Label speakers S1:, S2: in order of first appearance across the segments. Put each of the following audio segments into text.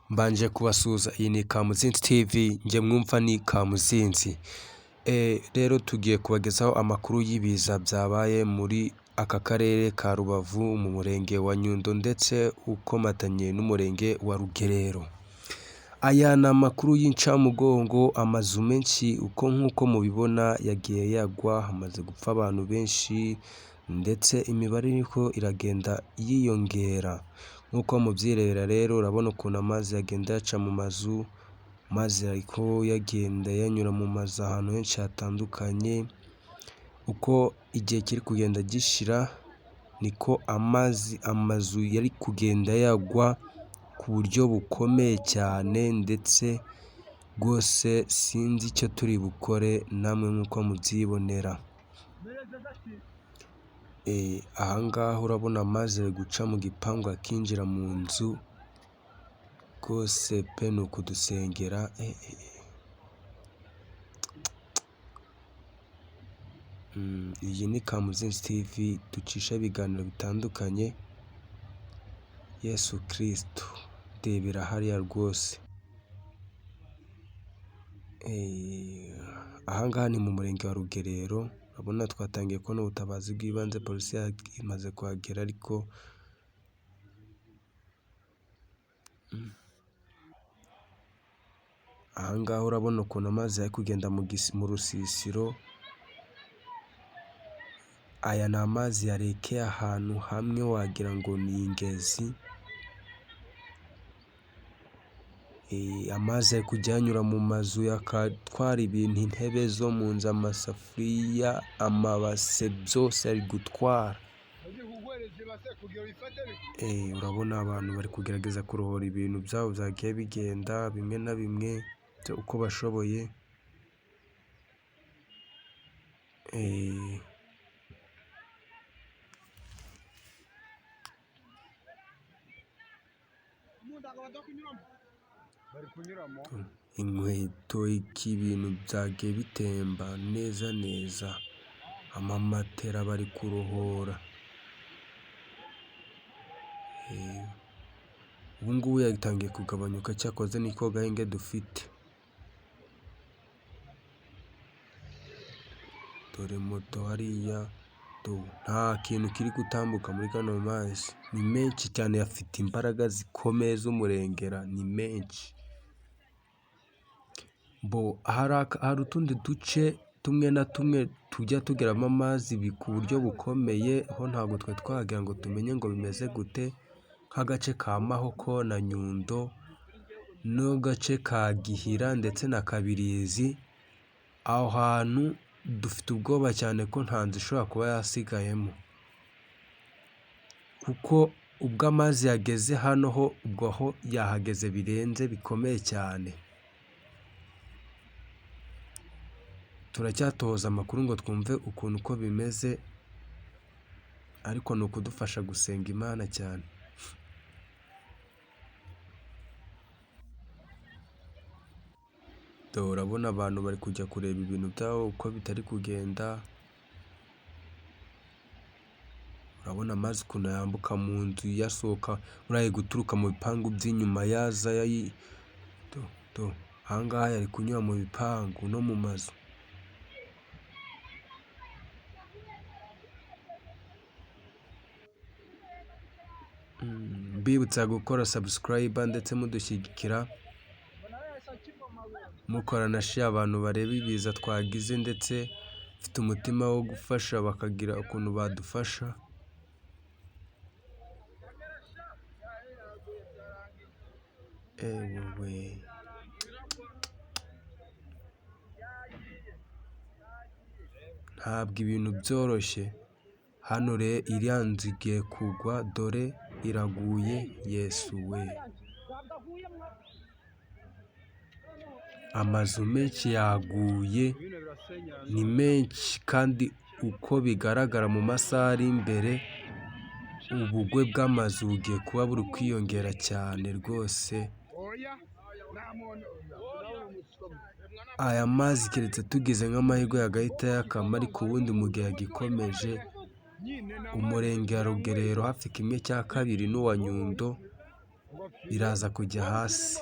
S1: Mbanje kubasuhuza, iyi ni Kamuzinzi TV, njye mwumva ni Kamuzinzi. Rero tugiye kubagezaho amakuru y'ibiza byabaye muri aka karere ka Rubavu mu murenge wa Nyundo ndetse ukomatanye n'umurenge wa Rugerero. Aya ni amakuru y'incamugongo, amazu menshi uko nk'uko mubibona yagiye yagwa, hamaze gupfa abantu benshi ndetse imibare iriko iragenda yiyongera. Nk'uko mubyirebera rero urabona ukuntu amazi yagenda yaca mu mazu, maze ariko yagenda yanyura mu mazu ahantu henshi hatandukanye, uko igihe kiri kugenda gishira niko amazi amazu yari kugenda yagwa ku buryo bukomeye cyane ndetse rwose sinzi icyo turi bukore namwe nk'uko mubyibonera. Aha ngaha urabona amazi ari guca mu gipangu akinjira mu nzu, rwose pe ni ukudusengera. Iyi ni Kamuzinzi TV ducisha ibiganiro bitandukanye, Yesu Kristo ndebera hariya rwose. Aha ngaha ni mu murenge wa Rugerero, urabona twatangiye kubona ubutabazi bw'ibanze, polisi imaze kuhagera ariko aha ngaha urabona ukuntu amazi ari kugenda mu rusisiro, aya ni amazi yarekeye ahantu hamwe wagira ngo ni ingezi, amazi ari kujya yanyura mu mazu akatwara ibintu, intebe zo mu nzu, amasafuriya, amabase byose ari gutwara. Urabona abantu bari kugerageza kurohora ibintu byabo byagiye bigenda bimwe na bimwe uko bashoboye. Inkweto, iki ibintu byagiye bitemba neza neza, amamatera bari kurohora. Ubu ngubu yatangiye kugabanyuka cyakoze niko gahenge dufite. Dore moto hariya, nta kintu kiri gutambuka muri kano mazi, ni menshi cyane afite imbaraga zikomeye z'umurengera, ni menshi. Hari utundi duce tumwe na tumwe tujya tugeramo amazi ku buryo bukomeye, ho ntabwo twari twahagera ngo tumenye ngo bimeze gute, nk'agace ka Mahoko na Nyundo n'agace ka Gihira ndetse na Kabirizi, aho hantu dufite ubwoba cyane ko nta nzu ishobora kuba yasigayemo, kuko ubwo amazi yageze hano ho ubwo ho yahageze birenze bikomeye cyane. Turacyatohoza amakuru ngo twumve ukuntu uko bimeze, ariko ni ukudufasha gusenga Imana cyane. Dore urabona abantu bari kujya kureba ibintu byabo uko bitari kugenda, urabona amazi ukuntu yambuka mu nzu yasohoka, buriya ari guturuka mu bipangu by'inyuma yaza, aha ngaha yari kunyura mu bipangu no mu mazu. Mbibutsa gukora subscribe ndetse mudushyigikira, mukora na share abantu bareba ibiza twagize ndetse mfite umutima wo gufasha bakagira ukuntu badufasha. Ewewe, ntabwo ibintu byoroshye hano rero, iriya nzu igiye kugwa, dore iraguye, Yesu we! Amazu menshi yaguye, ni menshi kandi uko bigaragara mu masaha ari imbere, ubugwe bw'amazu bugiye kuba buri kwiyongera cyane rwose. Aya mazi keretse tugize nk'amahirwe yagahita yakama, ariko ubundi mu gihe agikomeje, umurenge wa Rugerero hafi kimwe cya kabiri n'uwa Nyundo Biraza kujya hasi.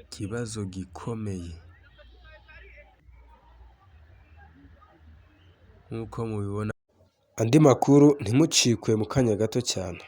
S1: Ikibazo gikomeye nk'uko mubibona. Andi makuru ntimucikwe mu kanya gato cyane.